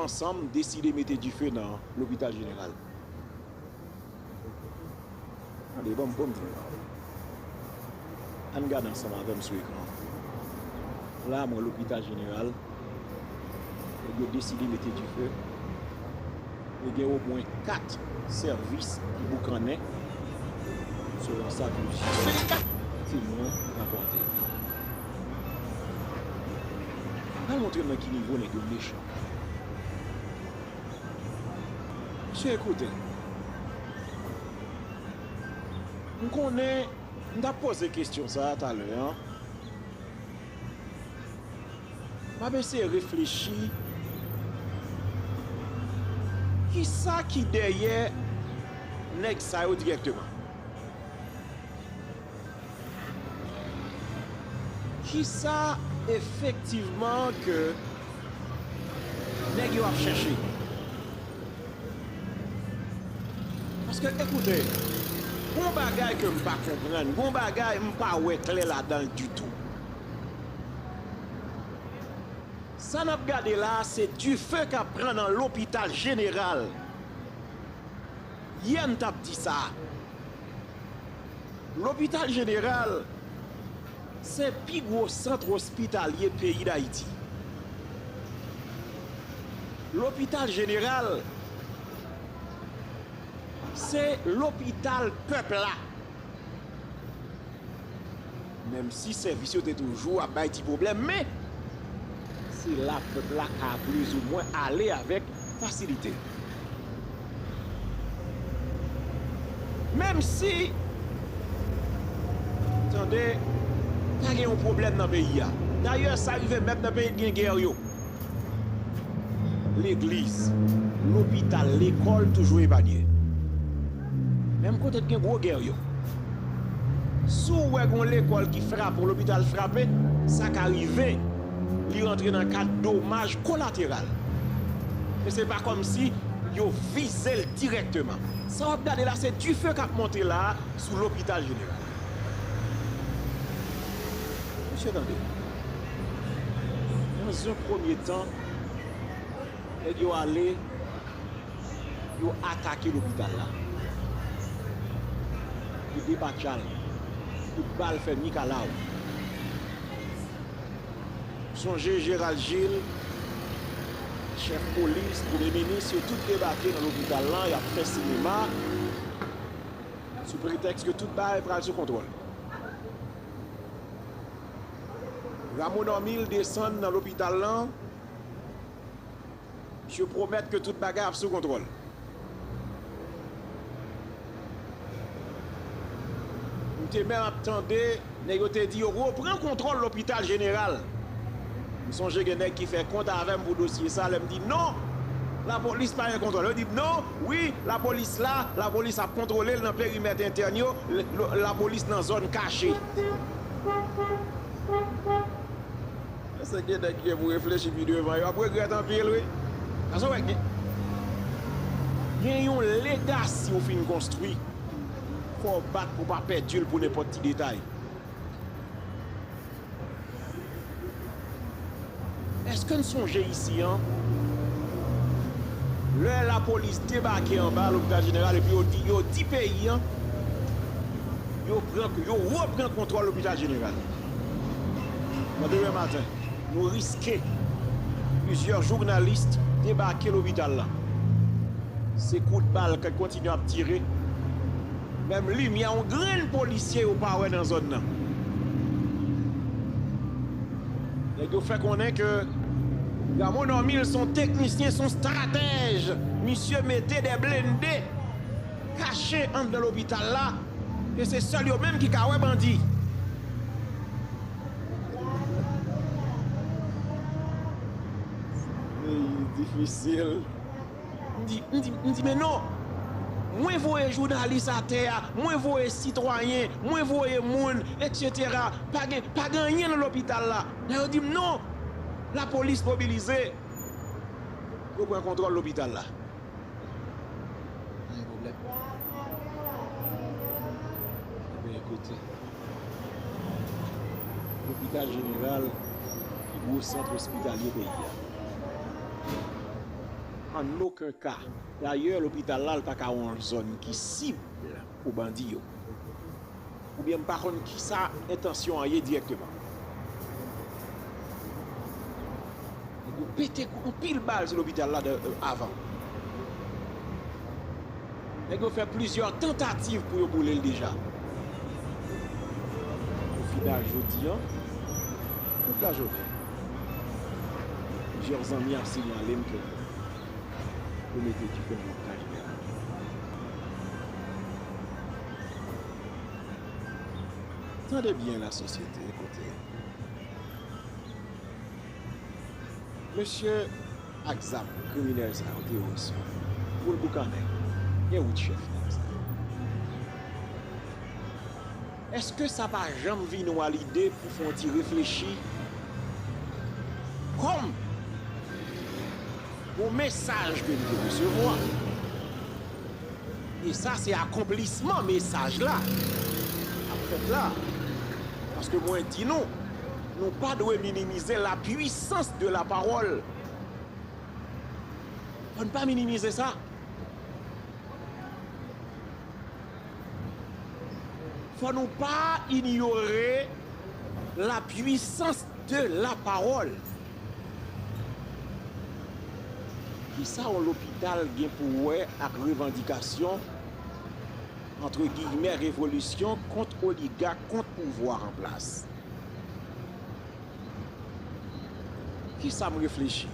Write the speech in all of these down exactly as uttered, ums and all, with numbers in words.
ansanm deside mete dife nan lopital jeneral. Tande, ban m, ban m di nou. Ann gade ansanm avè m sou ekran an. La, mwen lopital jeneral. Nèg yo deside mete dife. E gen omwen kat sèvis ki boukannen. Selon sa ke se mwen rapòte. N al montre nan ki nivo nèg yo mechan. Mesye, ekoute. M konnen, m t ap poze kesyon sa a talè an. M ap eseye reflechi, kisa ki dèyè nèg sa yo dirèkteman? Kisa efektivman ke nèg yo ap chèche? Paske, ekoute, gon bagay ke m pa konprann, gon bagay m pa wè klè ladan l ditou. Sa n ap gade la a, se dife k ap pran nan lopital jeneral. Yè, m t ap di sa. Lopital jeneral, se pi gwo sant ospitalye peyi Dayiti. Lopital jeneral, se lopital pèp la. Menm si sèvis yo te toujou ap bay ti pwoblèm, men se la pèp la ka plizoumwen ale avèk fasilite. Menm si, tande, pa gen yon pwoblèm nan peyi a. Dayè, sa rive menm nan peyi k gen gè yo. Legliz, lopital, lekòl toujou epanye. Menm kote k gen gwo gè yo. Si w wè gon lekòl ki frape, yon lopital frape, sa ka rive li rantre nan kad domaj kolateral. Men se pa kòmsi yo vize l dirèkteman. Sa w ap gade la, se dife k ap monte la a sou lopital jeneral. Mesye, tande. Dans un premier temps, nèg yo ale, yo atake lopital la. Yo depatcha l. Kout bal fè mikalaw. Sonje Gérald Gilles, chèf polis, premye minis, yo tout debake nan lopital lan, y ap fè sinema. Sou pretèks ke tout bagay pral sou kontwòl. Rameau Normil desann nan lopital lan. Misye pwomèt ke tout bagay ap sou kontwòl. M te menm ap tande, nèg yo te di yo reprann kontwòl lopital jeneral. M sonje gen nèg ki fè kont avè m pou dosye sa, lè m di non, lapolis pa gen kontwòl. Yo di m non, wi, lapolis la, lapolis ap kontwole l nan perimèt entèn yo, l-, l-, lapolis nan zòn kache. Èske gen nèg ki gen pou reflechi pi devan, yo ap regrèt anpil, wi. Paske w wè, gen, gen yon legasi ou fin konstwi, fò w bat pou w pa pèdi l pou nenpòt ti detay. Èske n sonje isi an, lè lapolis debake anba lopital jeneral epi yo di, yo di peyi an, yo pran, yo reprann kontwòl lopital jeneral? Nan demen maten, nou riske plizyè jounalis debake lopital la. Se kout bal k ap kontinye ap tire. Menm limyè yon grenn polisye yo pa wè nan zòn nan. Nèg yo fè konnen ke Rameau Normil se yon teknisyen, se yon estratèj. Misye mete de blende kache anndan lopital la, e se sèl yo menm ki ka wè bandi. Peyi difisil. M di, m di, m di, men non! Mwen voye jounalis atè a, mwen voye sitwayen, mwen voye moun, etsetera. Pa gen, pa gen anyen nan lopital la. Lè yo di m non, lapolis mobilize. Yo pran kontwòl lopital la. Pa gen pwoblèm. Ebyen, ekoute. Lopital jeneral, pi gwo sant ospitalye peyi a. An okenn ka. Dayè, lopital la, l pa ka yon zòn ki sib pou bandi yo. Oubyen m pa konn kisa entansyon an ye dirèkteman. Nèg yo pete anpil bal sou lopital la de, avan. Nèg yo fè plizyè tantativ pou yo boule l deja. Au final, jodi an, tout lajounen, plizyè zanmi ap siyale m ke yo mete dife nan lopital jeneral. Tande byen, lasosyete, kote mesye ak zam, kriminèl sa yo, teworis yo, pou l boukannen, gen wout chèf nèg sa yo. Èske sa pa janm vin ou a lide pou fè yon ti reflechi kòm yon mesaj ke nou te resevwa? E sa se akonplisman mesaj la k ap fèt la. Paske mwen di nou, nou pa dwe minimize la puissance de la parole. Fò n pa minimize sa. Fò nou pa inyore la puissance de la parole. Kisa yon lopital gen pou wè ak revandikasyon, antre giyimè, revolisyon kont oligak, kont pouvwa an plas? Kisa m reflechi?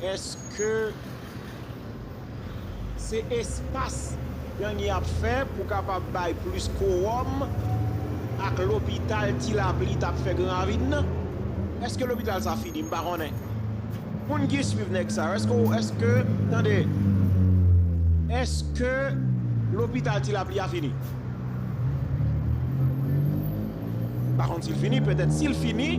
Èske se espas gang yo ap fè pou kapab bay plis kowòm ak lopital Ti Lapli t ap fè Gran Ravin nan? Èske lopital sa fini? M pa konnen. Moun ki swiv nèg sa yo, èske, èske, tande, èske lopital Ti Lapli a fini? M pa konn si l fini, petèt si l fini,